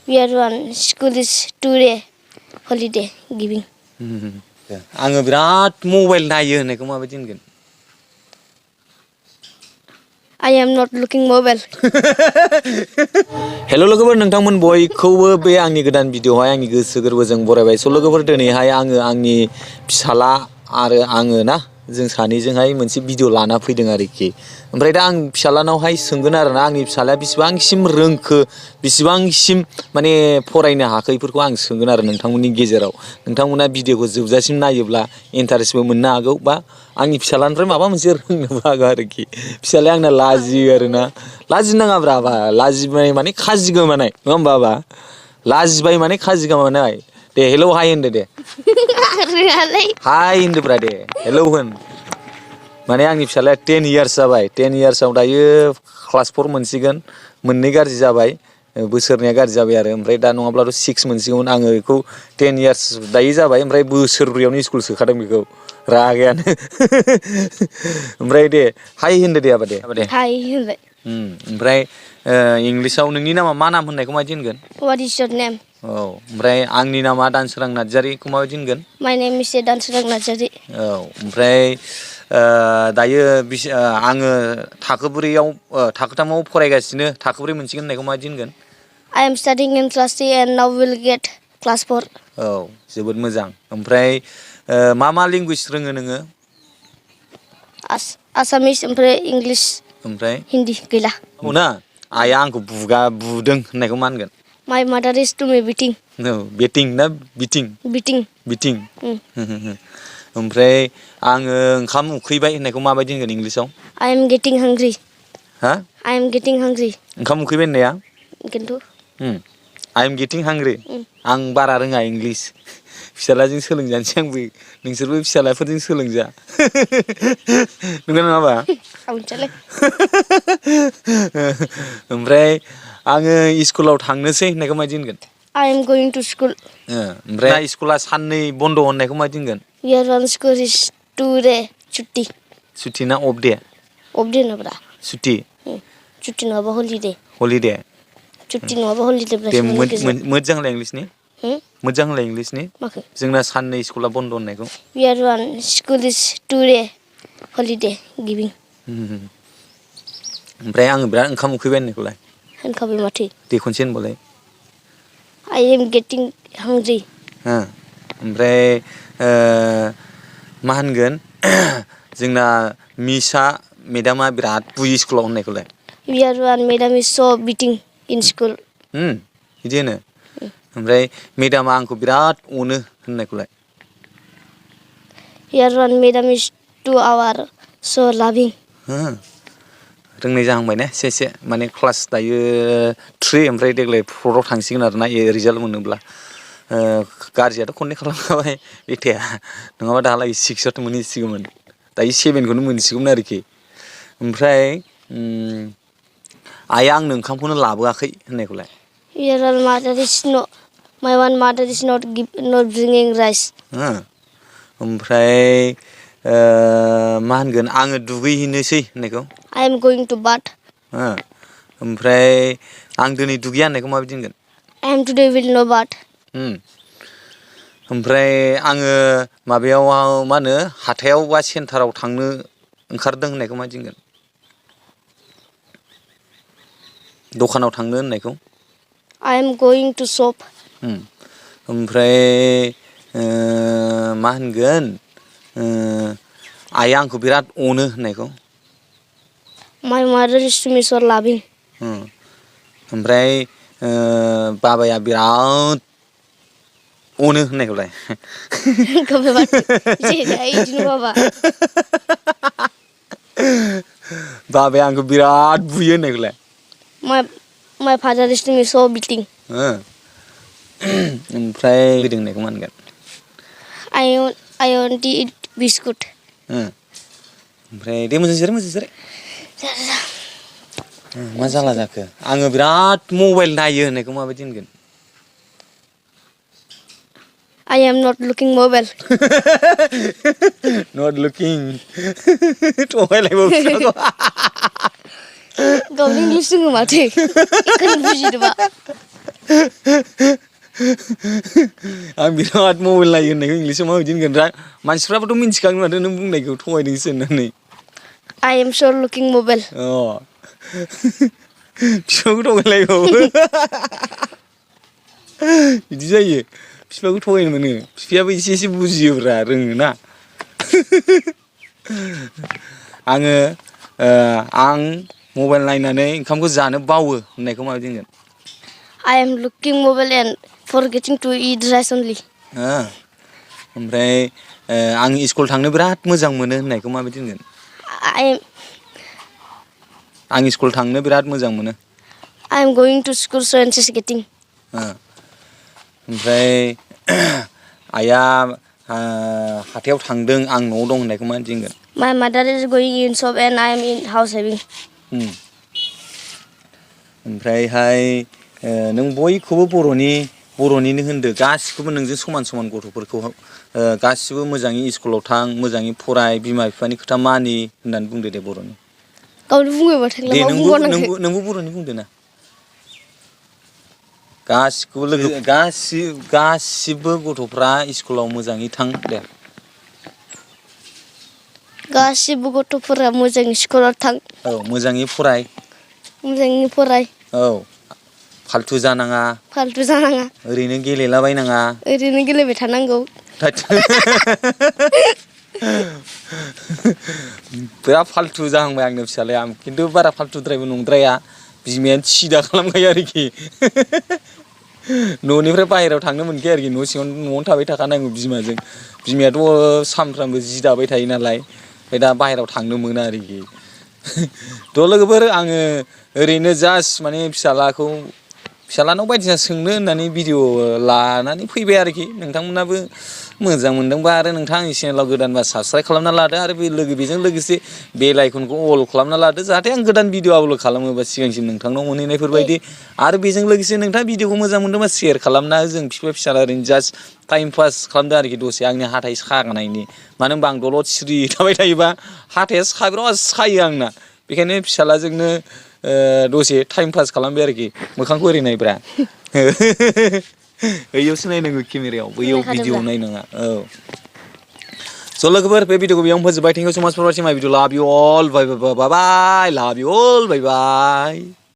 We are one. School is today holiday giving. आङो बिराद mobile नायो होननायखौ माबायदि होनगोन? I am not looking mobile. हेल' लोगोफोर नोंथांमोन बयखौबो बे आंनि गोदान भिडिअ'आवहाय आंनि गोसो गोरबोजों बरायबाय। स' लोगोफोर दिनैहाय आङो आंनि फिसाला आरो आङो ना जों सानैजोंहाय मोनसे भिडिअ लाना फैदों आरोखि। ओमफ्राय दा आं फिसालानावहाय सोंगोन आरोना आंनि फिसालाया बेसिबांसिम रोंखो बेसिबांसिम माने फरायनो हाखो बेफोरखौ आं सोंगोन आरो नोंथांमोननि गेजेराव। नोंथांमोना भिडिअ'खौ जोबजासिम नायोब्ला इन्टारेस्टबो मोननो हागौ बा आंनि फिसालानिफ्राय माबा मोनसे रोंनोबो हागौ आरोखि। फिसालाया आंना लाजियो आरोना। लाजिनाङाब्रा आबा लाजिबाय माने खाजि गोमानाय नङा होमबा आबा? लाजिबाय माने खाजि गोमानाय। दे हेलौ हाय होनदो दे। हाय होनदोब्रा दे हेलौ होन। माने आंनि फिसालाया 10 इयार्स जाबाय। 10 इयार्सआव दायो क्लास 4 मोनसिगोन। मोननै गाज्रि जाबाय। बोसोरनैया गाज्रि जाबाय आरो ओमफ्राय दा नङाब्लाथ' 6 मोनसिगौमोन आङो बेखौ 10 इयार्स दायो जाबाय ओमफ्राय बोसोरब्रैयावनो स्कुल सोखादों बेखौ रागायानो। ओमफ्राय दे हाय होनदो दे आबा दे। Hi होनबाय। ओमफ्राय इंलिसाव नोंनि नामा मा नाम होननायखौ माबायदि होनगोन? What is your name? औ ओमफ्राय आंनि नामा दानसोरां नार्जारिखौ माबायदि होनगोन? My name is Narzary. औ ओमफ्राय दायो आङो थाखो 4आव थाखो 3आव फरायगासिनो थाखो 4 मोनसिगोन होननायखौ माबायदि होनगोन? I am studying in class 3 and now will get class 4. औ जोबोद मोजां। ओमफ्राय मा लेंगुवेज रोङो नोङो? Assamese ओमफ्राय English ओमफ्राय Hindi गैला। ना आइया आंखौ बुदों होननायखौ मा होनगोन? My mother is to me beating. No batting ना बिटिं? बिटिं। ओमफ्राय आङो ओंखाम उखैबाय होननायखौ माबायदि होनगोन इंलिसाव? I am getting hungry. हा? I am getting hungry. ओंखाम उखैबाय होननाया? खिन्थु I am getting hungry. आं बारा रोङा इंलिस। फिसालाजों सोलोंजानोसै आंबो नोंसोरबो फिसालाफोरजों सोलोंजा। नंगौ नङाबा? ओमफ्राय आङो स्कुलाव थांनोसै होननायखौ माबायदि होनगोन? I am going to school. ओमफ्राय स्कुला साननै बन्द' होननायखौ माबायदि होनगोन? Year 1 school is today छुट्टी। सुटि ना अफ दे? अफ दे होनोब्रा। सुटि। छुट्टी नङाबा हलिडे। हलिडे। छुट्टी नङाबा हलिडे दे मोजां होनलाय इंलिसनि। मोजां होनलाय इंलिसनि। माखो? जोंना साननै स्कुला बन्द' होननायखौ। Year 1 school is today holiday giving. ओमफ्राय आङो बिराद ओंखाम उखैबाय होननायखौलाय? होनखाबाय माथो। दे खनसे होनबालाय। I am getting hungry. ओमफ्राय मा होनगोन जोंना मिसआ मेदामा बिराद बुयो स्कुलाव होननायखौलाय? Year 1 madam is so beating in school. बिदि होनो? ओमफ्राय मेदामा आंखौ बिराद अनो होननायखौलाय? Year 1 madam is to our so loving. रोंनाय जाहांबाय ने एसे माने क्लास दायो 3 ओमफ्राय देग्लाय 4आव थांसिगोन आरोना रिजाल्ट मोनोब्ला। गाज्रियाथ' खननै खालामखाबाय बेथाया नङाबा दाहालागै 6आथ' मोनहैसिगौमोन दायो 7खौनो मोनसिगौमोन आरोखि। ओमफ्राय आइया आंनो ओंखामखौनो लाबोआखै होननायखौलाय? Year 1 mother is not my one mother is not bringing rice. ओमफ्राय मा होनगोन आङो दुगैहैनोसै होननायखौ? I am going to bath. ओमफ्राय आं दिनै दुगैया होननायखौ माबायदि होनगोन? I am today will no bath. ओमफ्राय आङो माबायाव मा होनो हाथायाव बा सेन्टाराव थांनो ओंखारदों होननायखौ माबायदि होनगोन? दखानाव थांनो होननायखौ? I am going to shop. ओमफ्राय मा होनगोन आइया आंखौ बिराद अनो होननायखौ? My mother is to me so loving. ओमफ्राय बाबाया बिराद अनो होननायखौलाय? बाबाया आंखौ बिराद बुयो होननायखौलाय? My father is to me so beating. ओमफ्राय फैदों होननायखौ मा होनगोन? I want to eat biscuit. ओमफ्राय दे मोजां जिराय। मा जाला जाखो? आङो बिराद मबाइल नायो होननायखौ माबायदि होनगोन? I am not looking mobile. Not looking. थगायलायबावो। गावनो इंग्लिश रोङो माथो। बेखौनो बुजिदोंबा। आं बिराद मबाइल नायो होननायखौ इंलिसाव माबायदि होनगोन रा मानसिफ्राबोथ' मिन्थिखागोन माथो नों बुंनायखौ थगायदोंसो होननानै I am sure looking mobile. बिफाखौ थगायलायबावो बिदि जायो बिफाखौ थगायनो मोनो बिफायाबो एसे बुजियोब्रा रोङोना आङो आं मबाइल नायनानै ओंखामखौ जानो बावो होननायखौ माबायदि होनगोन I am looking mobile and forgetting to eat rice only. ओमफ्राय आं स्कुल थांनो बिराद मोजां मोनो होननायखौ माबायदि होनगोन आं स्कुल थांनो बिराद मोजां मोनो I am going to school so and just getting. ओमफ्राय आइया हाथायाव थांदों आं न'आव दं होननायखौ माबायदि होनगोन My mother is going in shop and I am in house having. ओमफ्रायहाय नों बयखौबो बर'निनो होनदो गासिखौबो नोंजों समान समान गथ'फोरखौ गासिबो मोजाङै स्कुलाव थां मोजाङै फराय बिमा बिफानि खोथा मानि होननानै बुंदो दे बर'नि गावनो बुङोबा थांला मा बुंबावनांगौ नोंबो बर'नि बुंदो ना गासिबो गथ'फ्रा स्कुलाव मोजाङै थां दे गासिबो गथ'फोरा मोजां स्कुलाव थां मोजाङै फराय औ फाल्थु जानाङा ओरैनो गेलेलाबायनाङा ओरैनो गेलेबाय थानांगौ बिराद फाल्थु जाहांबाय आंनो फिसालाया खिन्थु बारा फाल्थुद्रायबो नंद्राया बिमायानो सिदा खालामखायो आरोखि न'निफ्राय बाहेरायाव थांनो मोनखाया आरोखि न'आवनो थाबाय थाखानांगौ बिमायाथ' सानफ्रामबो जि दाबाय थायो नालाय ओमफ्राय दा बाहेरायाव थांनो मोना आरोखि थ' लोगोफोर आङो ओरैनो जास्ट माने फिसालानाव बायदिसिना सोंनो होननानै भिडिअ लानानै फैबाय आरोखि नोंथांमोनाबो मोजां मोनदोंबा आरो नोंथां आंनि चेनेलाव गोदानबा साबसक्राइब खालामना लादो आरो बेजों लोगोसे बेल आइकनखौ अल खालामना लादो जाहाथे आं गोदान भिडिअ आपल'ड खालामोबा सिगांसिन नोंथांनाव मोनहैनायफोरबायदि आरो बेजों लोगोसे नोंथाङा भिडिअखौ मोजां मोनदोंबा शेयार खालामना जों फिसाला ओरैनो जास्ट टाइम पास खालामदो आरोखि दसे आंनि हाथाय सागानायनि मानो होनबा आं दलद सिरि थाबाय थायोबा हाथाया बिराद सायो आंना बेखायनो फिसालाजोंनो दसे टाइम पास खालामबाय आरोखि मोखांखौ ओरै नायब्रा बैयावसो नायनांगौ केमेरायाव बैयाव भिडिअ नायनाङा स' लोगोफोर बे भिडिअखौ बेयावनो फोजोबबाय थेंक इउ सो माच फर वाचिं माय भिडिअ लाभ इउ अल बाय बाय लाभ इउ अल बाय बाय